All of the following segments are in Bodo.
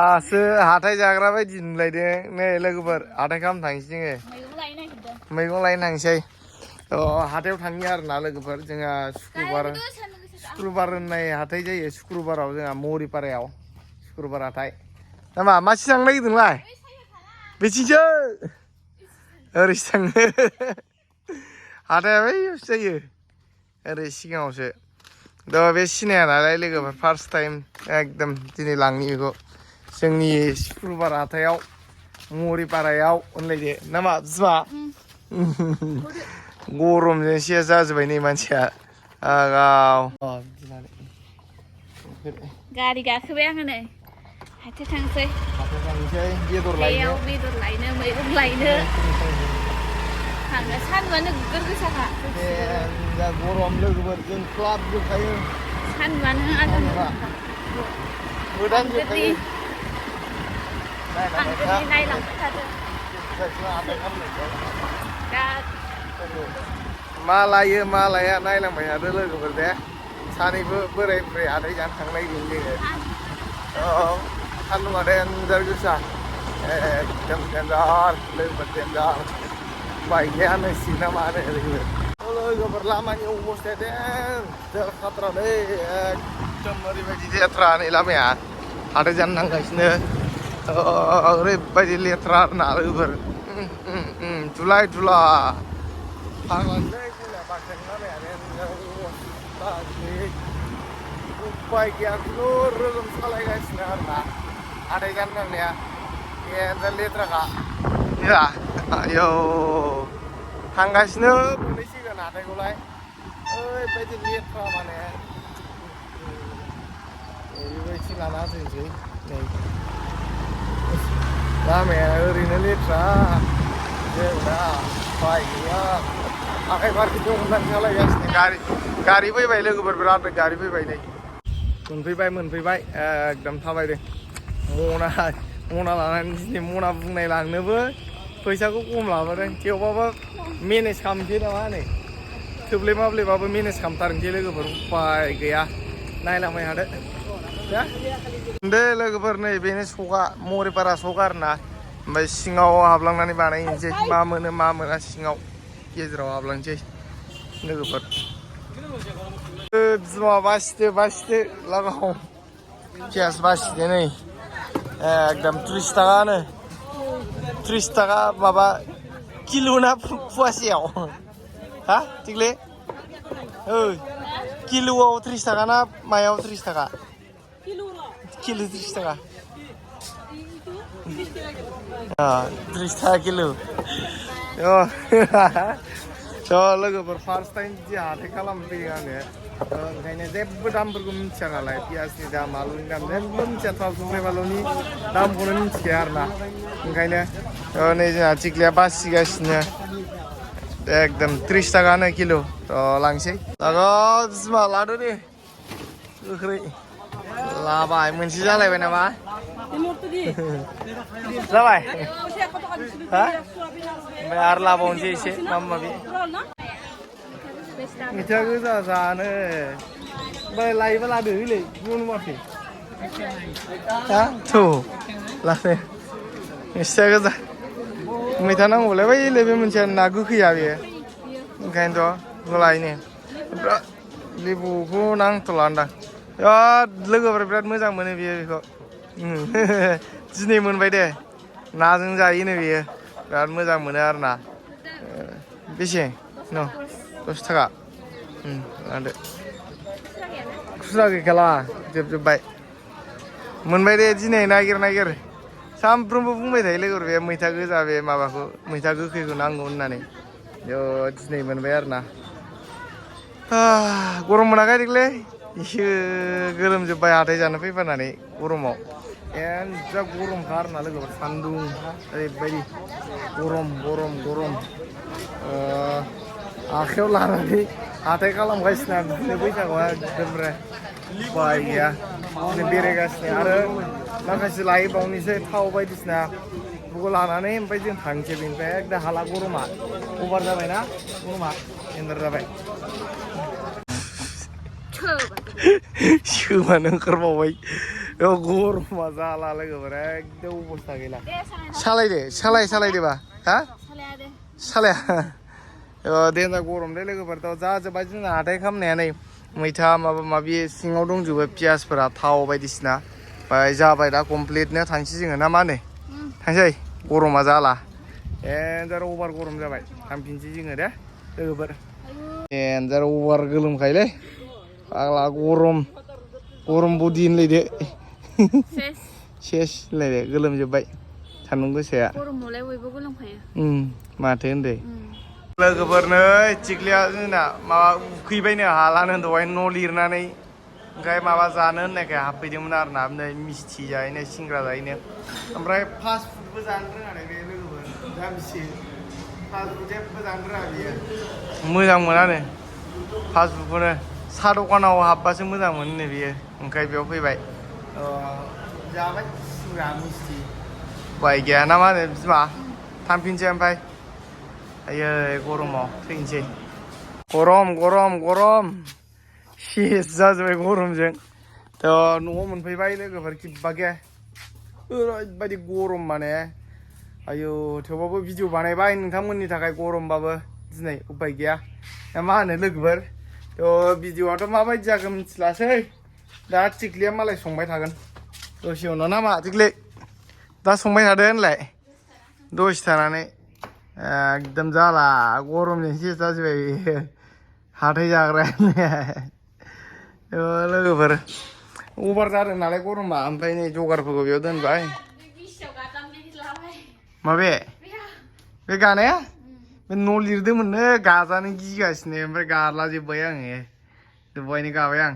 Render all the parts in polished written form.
दासो हाथाय जाग्रा बायदि नुलायदों नै लोगोफोर हाथाय खालामनो थांसै जोङो मैगं लायनो थांसै हाथायाव थांनि आरोना लोगोफोर जोंहा शुक्रुबार होननाय हाथाय जायो शुक्रुबाराव जोंहा मरिपारायाव शुक्रुबार हाथाय नामा मासि थांनो नागिरदों नोंलाय बेथिंसो ओरैसो थाङो हाथाया बैयावसो जायो ओरै सिगाङावसो दा बे सिनाया नालाय लोगोफोर फार्स्ट टाइम एकदम दिनै लांनि बेखौ जोंनि शुक्रुबार हाथायाव मरिपारायाव होनलायदो नामा बिमा गरमजों सेस जाजोब्बाय नै मानसिया आगाव गारि गाखोबाय आङो नै हाथाय थांसै बेदर लायनो मैगं लायनो थांनो सान्दुंआनो नोगोर गोसाखा गरम लोगोफोर जों ख्लाबजोबखायो सान्दुंआनो मोदानजोबखायो नायलांबाय थादो मा लायो मा लाया नायलांबाय थादो लोगोफोर दे सानैबो बोराय बुरै हाथाय जानो थांनाय जोङो सान्दुंआ देन्जार गोसा एकदम देन्जार लोगोफोर देन्जार बाइक गैया होननांसिगोन ना मा होनो लोगोफोर लामानि अबस्थाया देन्जार खाथ्रालै एकदम ओरैबायदि लेथ्रा नै लामाया हाथाय जानो थांगासिनो ओरैबायदि लेथ्रा आरोना लोगोफोर धुलाय धुला फाग्लालै जोंना बाक्सानि लामायानो उपाय गैया खुनुरुखुम सालायगासिनो आरोना हाथाय जानो थांनाया देन्जार लेथ्राखा आयौ थांगासिनो मोनहैसिगोन हाथायखौलाय ओरैबायदि लेथ्रा माने ओरैबायदि लाना फैनोसै नै लामाया ओरैनो लेथ्रा जोंना बाइक गैया आखाइ फारसेजों हमनानै सालायगासिनो गारि फैबाय लोगोफोर बिराद गारि फैबाय नै मोनफैबाय एकदम थाबायदों मना लानानै दिनै मना बुंनाय लांनोबो फैसाखौ खम लाबोदों थेवबाबो मेनेज खालामनोसै नामा नै थोब्ले माब्लेबाबो मेनेज खालामथारनोसै लोगोफोर उपाय गैया नायलांबाय थादो दे लोगोफोर नै बेनो सका मरिपारा सक आरोना ओमफ्राय सिङाव हाबलांनानै बानायनोसै मा मोनो मा मोना सिङाव गेजेराव हाबलांसै लोगोफोर बिमा बासिदो लागाव पियास बासिदो नै एकदम 30 थाखानो 30 थाखा माबा किल' ना फवासेयाव हा थिगले किल'आव 30 थाखा ना मायाव 30 थाखा किल' 30 थाखा 30 थाखा किल' लोगोफोर फार्स्ट टाइम बिदि हाथाय खालामफैयो आङो ओंखायनो जेबो दामफोरखौ मिथिया नालाय पियासनि दाम आलुनि दाम जेबो मिथिया थाव संख्रि बानलुनि दामखौनो मिथिखाया आरोना ओंखायनो नै जोंहा थिख्लिया बासिगासिनो एकदम 30 थाखानो किल' लांसै बिमा लादो दे गोख्रै लाबाय मोनसे जालायबाय नामा जाबाय हा ओमफ्राय आरो लाबावनोसै एसे माबा माबि मैथा गोजा जानो ओमफ्राय लायोबा लादो हलै नुवाखै हा थ' लादो मैथा गोजा मैथा नांगौलाय बैलाय बे मोनसेया ना गोखैया बेयो ओंखायनोथ' लायनो लेबुखौ नांथ'लादां बिराद लोगोफोरा बिराद मोजां मोनो बियो बेखौ दिनै मोनबाय दे नाजों जायोनो बियो बिराद मोजां मोनो आरोना बेसे 10 थाखा लादो खुस्रा गैखाला जोबजोब्बाय मोनबाय दे दिनै नागिर सामफ्रोमबो बुंबाय थायो लोगोफोर बे मैथा गोजा बे माबाखौ मैथा गोखैखौ नांगौ होननानै दिनै मोनबाय आरोना गरम मोनाखै देग्लाय इसो गोलोमजोब्बाय हाथाय जानो फैफानानै गरमाव जा गरमखा आरोना लोगोफोर सान्दुं ओरैबायदि गरम आखायाव लानानै हाथाय खालामगासिनो बिदिनो बैसागुआ एकदमबारे उपाय गैया बिदिनो बेरायगासिनो आरो माखासे लायबावनोसै थाव बायदिसिना बेखौ लानानै ओमफ्राय जों थांसै बेनिफ्राय एकदम हाला गरमा अभार जाबायना गरमा एन्दार जाबाय सोमानो ओंखारबावबाय गरमा जाला लोगोफोर एकदम अबस्था गैला दे सालायदोबा हा सालाया दे सालाया देन्जार गरम दे लोगोफोर जाजोब्बाय जोंना हाथाय खालामनाया नै मैथा माबा माबि सिङाव दंजोबो पियासफोरा थाव बायदिसिना ओमफ्राय जाबाय दा कमप्लिटनो थांसै जोङो ना मा होनो थांसै गरमा जाला देन्जार अभार गरम जाबाय थांफिनसै जोङो दे लोगोफोर देन्जार अभार गोलोमखायोलै फाग्ला गरम बडि होनलायदो सेस होनलायदो गोलोमजोब्बाय सान्दुं गोसाया गरमावलाय बयबो गोलोमखायो माथो होनदो लोगोफोर नै थिख्लिया जोंना माबा उखैबायनो हालानो दहाय न' लिरनानै ओमफ्राय माबा जानो होननायखाय हाबफैदोंमोन आरो ना नै मिस्थि जाहैनो सिंग्रा जाहैनो ओमफ्राय फास्ट फुडबो जानो रोङानो बे लोगोफोर जामिसि फास्ट फुड जेबो जानो रोङा बियो मोजां मोनानो फास्ट फुडखौनो साहा दखानाव हाबबासो मोजां मोनो बियो ओंखाय बेयाव फैबाय जाबाय सिंग्रा मिस्थि उपाय गैया ना मा होनो बिमा थांफिनसै ओमफ्राय आयै गरमाव थैनोसै गरम सेस जाजोब्बाय गरमजों न'आव मोनफैबाय लोगोफोर किबा गैया ओरैबायदि गरम माने आयौ थेवबाबो भिडिअ बानायबाय नोंथांमोननि थाखाय गरमबाबो दिनै उपाय गैया दा मा होनो लोगोफोर भिडिअआथ' माबायदि जागोन मिथिलासै दा थिख्लिया मालाय संबाय थागोन दसे उनाव ना मा थिख्लि दा संबाय थादो होनलाय दसे थानानै एकदम जाला गरमजों सेस जाजोब्बाय हाथाय जाग्रायानो लोगोफोर अभार जादों नालाय गरमा ओमफ्राय नै जगारफोरखौ बेयाव दोनबाय माबे बे गानाया बे न' लिरदोंमोननो गाजानो गिगासिनो ओमफ्राय गारला जोब्बाय आङो दहायनो गाबाय आं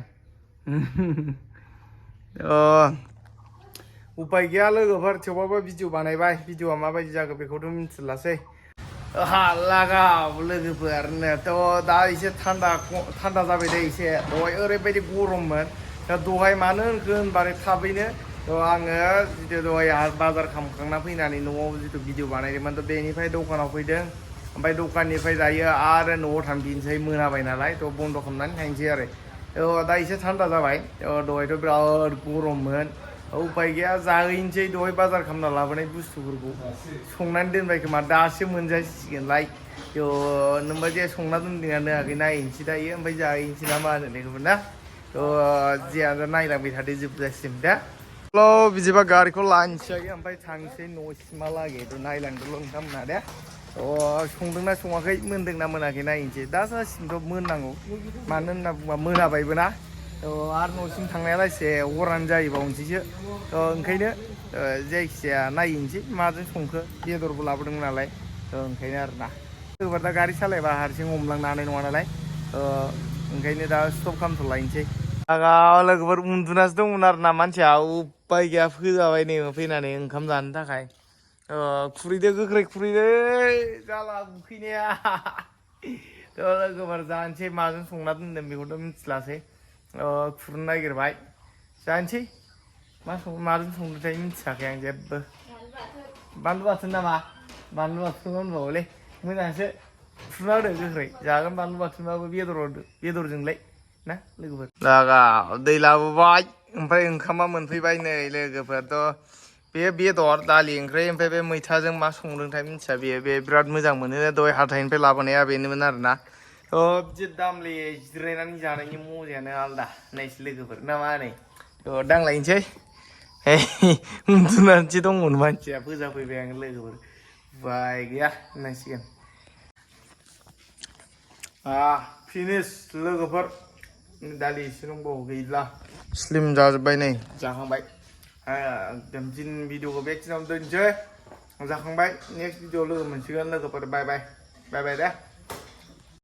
उपाय गैया लोगोफोर थेवबाबो भिडिअ बानायबाय भिडिअआ माबायदि जागोन बेखौथ' मिथिलासै लागाव लोगोफोरनोथ' दा एसे थान्दा जाबाय दे एसे दहाय ओरैबायदि गरममोन दा दहाय मानो होनखो होनबाथाय थाबैनो आङो जितु दहाय बाजार खालामखांना फैनानै न'आव जितु भिडिअ बानायदोंमोन बेनिफ्राय दखानाव फैदों ओमफ्राय दखाननिफ्राय दायो आरो न'आव थांफिनसै मोनाबाय नालाय बन्द' खालामनानै थांसै आरो दा एसे थान्दा जाबाय दहायथ' बिराद गरममोन उपाय गैया जाहैनोसै दहाय बाजार खालामना लाबोनाय बुस्थुफोरखौ संनानै दोनबाय खोमा दासो मोनजासिगोनलाय नोंबा जे संना दोनदोंना दोनाखै नायनोसै दायो ओमफ्राय जाहैनोसै ना मा होनो लोगोफोर ना जियानो नायलांबाय थादो जोबजासिम दा बिदिबा गारिखौ लानोसै ओमफ्राय थांसै न'सिमहालागै नायलांदोल' नोंथांमोनहा दे संदोंना सङाखै मोनदोंना मोनाखै नायनोसै दा जासिमथ' मोननांगौ मानो होनना बुङोबा मोनाबायबो ना आरो न'सिम थांनायालासे हरानो जाहैबावनोसैसो ओंखायनो जायखिजाया नायनोसै माजों संखो बेदरबो लाबोदोंमोन नालाय ओंखायनो आरो ना लोगोफोर दा गारि सालायबा हारसिं हमलांनो हानाय नङा नालाय ओंखायनो दा स्टप खालामथ'लायनोसै लोगोफोर उन्दुनासो दंमोन आरो ना मानसिया उपाय गैया फोजाबाय नै फैनानै ओंखाम जानो थाखाय खुरैदो गोख्रै खुरैदो जाला उखैनाया लोगोफोर जानोसै माजों संना दोनदों बेखौथ' मिथिलासै खुरनो नागिरबाय जानोसै माजों संदोंथाय मिथियाखै आं जेबो बानलु बाथोन नामा बानलु बाथोन होनबावोलै मोजांसो खुरना होदो गोख्रै जागोन बानलु बाथोनबाबो बेदरजोंलाय ना लोगोफोर दै लाबोबाय ओमफ्राय ओंखामा मोनफैबाय नै लोगोफोरथ' बे बेदर दालि ओंख्रि ओमफ्राय बे मैथाजों मा संदोंथाय मिथिया बे बिराद मोजां मोनो दहाय हाथाइनिफ्राय लाबोनाया बेनोमोन आरो ना बिदि दामले जिरायनानै जानायनि मजायानो आलदा नायसै लोगोफोर ना मा होनो दांलायनोसै उन्दुनानैसो दंमोन मानसिया फोजाफैबाय आं लोगोफोर उपाय गैया होननांसिगोन फिनिस लोगोफोर दालि एसे दंबावो गैला स्लिम जाजोब्बाय नै जाखांबाय एकदम दिन भिडिअखौ बेखिनियावनो दोनसै जाखांबाय नेक्स्ट भिडिअ लोगो मोनसिगोन लोगोफोर बाय बाय दे